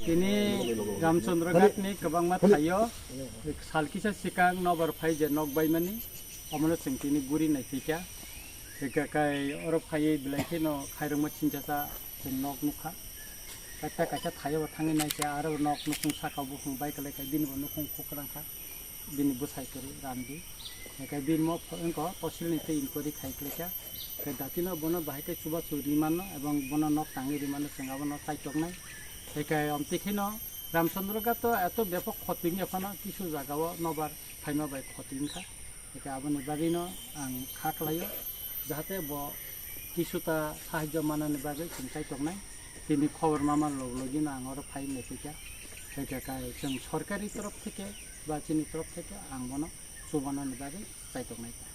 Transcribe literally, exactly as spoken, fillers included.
Tini Ramchandra Ghat ni kwbangma thaio sal kisa sikang nobar phai je nok baimani, omono chwng tini guri nai thika. Thika kai oro phaiwi belai kheno khairokma chinchasa chwng nok nukha. Kaisa kaisa thaio bo thangwi naikha, aro nok nukhung saka o buphang bai kwlai kha, bini bo nukhung khukrang kha. Bini bwsai kwrwi Randi. Hwnkhe bini mo wngkha tosilni twi inquiry khai khlaikha. Hwnkhe dakino bono bahai khe chubachu ri mano ebong bono nok tangwi ri mano, chwng abono chaichoknai. Hwnkhe omtwi kheno Ramchandra Ghat to eto bepok khoti wngya phano kisu jagao nobar phaima bai khoti wngkha. Hwnkhe aboni bagwino ang kha khlaio, jahate bo kisuta sahajyo manani bagwi chwng chaichoknai. Tini khobor mama log logino ang oro phai naiphaikha. Hwnkhe kai chwng sorkari torof theke ba chini torof theke ang bono chubanani bagwi chaichoknai kha.